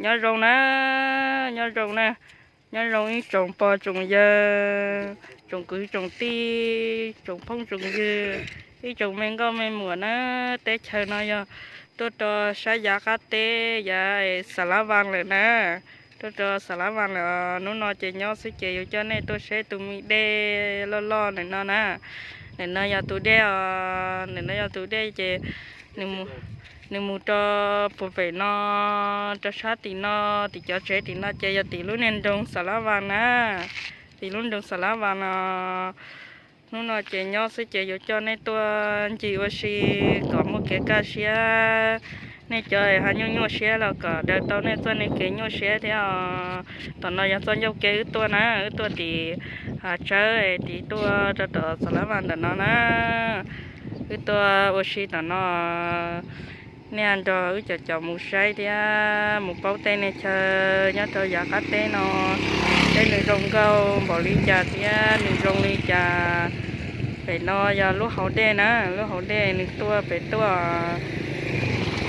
Nyob zoo na, nyob zoo na, nyob zoo ib tsoom pog tsoom yawg, tsoom kwv tsoom tij, tsoom phooj tsoom ywg, ib tsoom me nkauj me muam na. Teb chaws no yog tuaj rau sab yav qab teb, yav Xas Las Vas lawm na. Tuaj rau Xas Las Vas lawm. Hnub no ces nyob xwb ces yuav coj nej tuaj saib tus me dej loj loj ntawm no na. Ntawm no yog tus dej os, ntawm no yog tus dej ces nws mus rau puag pem no, rau sab tim no, tim cov tsev tim no ces yog tim lub niag nroog Xas Las Vas na. Tim lub nroog Xas Las Vas no. Hnub no ces nyob xwb ces yuav coj nej tuaj ncig ua si kom muaj kev kaj siab. Nej cov ho nyuaj nyuaj siab los kom daws tau nej txoj niag kev nyuaj siab thiab os. Tom no yog txoj ncauj kev wb tuaj na, wb tuaj tim Hav Tsawb es tiv tuaj rau tom Xas Las Vas ntawm no na. Wb tuaj ua si tom no, nej nrog wb cov cov mus saib thiab mus paub tej niag chaw nyob rau yav qab teb no, saib nws zoo nkauj npaum li cas thiab nws zoo li cas. Pem no yog lub hauv dej na, lub hauv dej nws tuaj pem tuaj.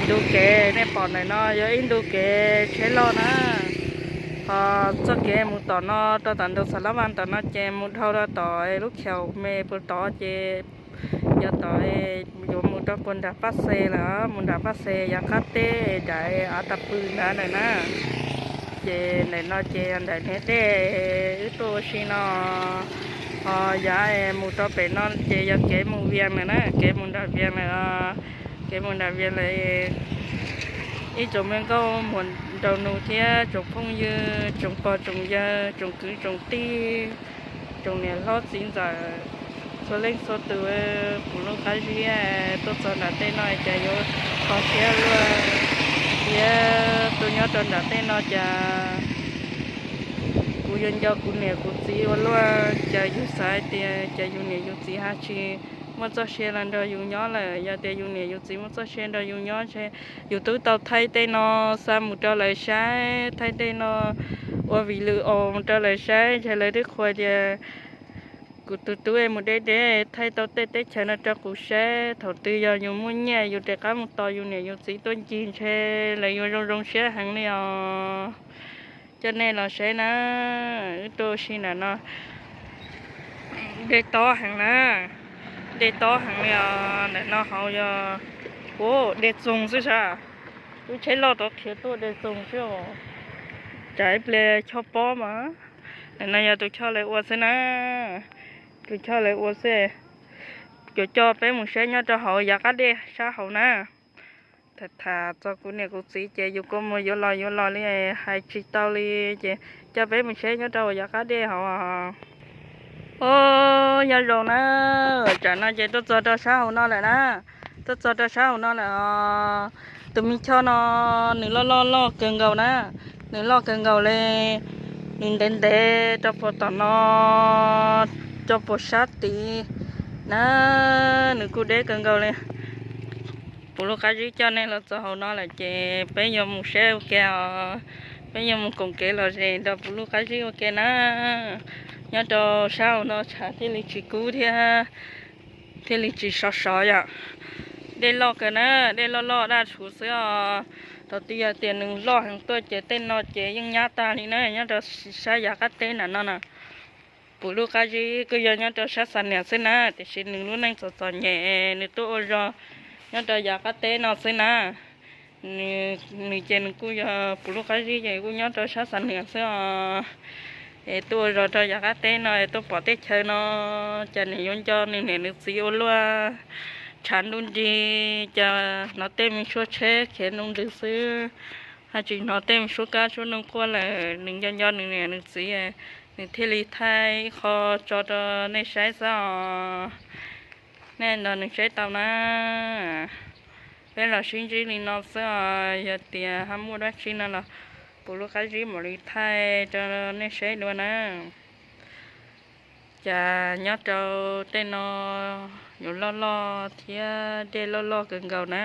Ntu kev nej pom ntawm no yog ib ntu kev tsheb loj na. Ho txoj kev mus tom no rau tom nroog Xas Las Vas tom no ces mus dhau rau tom lub khaum me puag tod ces yog tom yuav mus rau puag nram Paj Xes lawm, mus nram Paj Xes yav qab teb daim av tas pw ntawd lawm na. Ces ntawm no ces yog ntawm niag dej wb tuaj ua si no. Ho yav mus rau pem no ces yog kev mus Vias lawm na, kev mus nram Vias lawm. Kev mus nram Vias lawm. Ib tsoom me nkauj muam nraug nus thiab tsoom phooj ywg, tsoom pog tsoom yawg, tsoom kwv tsoom tij, tsoom niam hlob txiv ntxawm, txhua leej txhua tus, puv lub qab zib tuaj txog nram tej no cas yuav kho siab luaj thiab. Tuaj nyob rau nram tej no cas kuv yuav nco kuv niam kuv txiv ua luaj. Cas yus xav hais tias cas yus niam yus txiv ho tsis muaj txoj sia los nrog yus nyob lawm. Yog tias yus niam yus txiv muaj txoj sia nrog yus nyob ntshe yus twb tau thaij tej no xa mus rau lawv saib, thaij tej no ua video mus rau lawv saib ntshe lawv twb qhuas tias kuv tus tub mus deb deb thaij tau tej teb chaws no rau kuv saib. Thaum twg yog yus muaj nyiaj yus rov qab mus tos yus niam yus txiv tuaj ncig ntshe lawv yuav zoo zoo siab heev li os. Coj nej los saib na, wb tuaj ua si ntawm no. Dej tob heev na, dej tob heev li os. Ntawm no hauv yog, ua dej txoog xwb sas. Lub tsheb loj tod khiav tuaj dej txoog xwb os. Tsam ib pliag choj pob mas. Ntawm no yog tus choj lawv ua xwb na, tus choj lawv ua xwb. Yuav coj peb mus saib nyob rau hauv yav qab dej sab hauv na. Tham tham txog kuv niam kuv txiv ces yus kua muag yuav los yuav los li, hais tsis tau li. Ces coj peb mus saib nyob rau hauv yav qab dej hauv. Os, nyob zoo na, tsam no ces tuaj txog rau sab hauv no lawm na, tuaj txog rau sab hauv no lawm os. Tus me choj no nws loj loj loj kawg nkaus na, nws loj kawg nkaus li. Nws ntev ntev rau puag tom no, rau puag sab tid na, nws kuj deb kawg nkaus li. Puv lub qab zib coj nej los txog hauv no lawm ces peb yuav mus saib ua ke os. Peb yuav mus koom kev lom zem nrog puv lub qab zib ua ke na. Nyob rau sab hauv no tshav thiaj li tsis kub thiab, thiaj li tsis sov sov yom. Dej loj kawg na, dej loj loj daj tshuv xwb os. Thaum twg yog tias nws loj heev tuaj ces tej no ces yeej nyab tag li na. Nyob rau sab yav qab teb nram no na, puv lub qab zib kuj yog nyob rau sab Xam Nias xwb na, tiam sis nws lub neej txom txom nyem, nws tuaj ua zog nyob rau yav qab teb no xwb na. Nws ces nws kuj yog puv lub qab zib ces kuj nyob rau sab Xam Nias xwb os. Es tuaj ua zog rau yav qab teb no es tuaj pom teb chaws no, cas nws yuav nco nws niam nws txiv ua luaj. Tshav ntuj nrig cas hnov tej me suab tsheb khiav nroo ntws xwb, ho tsis hnov tej me suab kab suab noog quaj lawm. Nws nco nco nws niam nws txiv, nws thiaj li thaij ib qho tso rau nej saib xwb os. Nej nrog nws saib tau na. Peb los sib ntsib li no xwb os, yog tias ho muaj dab tsi no los puv lub qab zib mam li thaij rau nej saib dua na. Cas nyob rau tej no yuav loj loj thiab dej loj loj kawg nkaus na.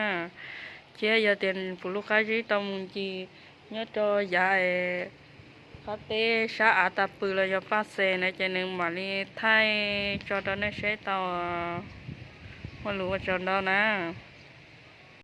Thiab yog tias puv lub qab zib tau mus ncig nyob rau yav qab teb sab av tas pw los yog Paj Xes na ces nws mam li thaij tso rau nej saib tau. Muaj lus ua tsaug ntau na.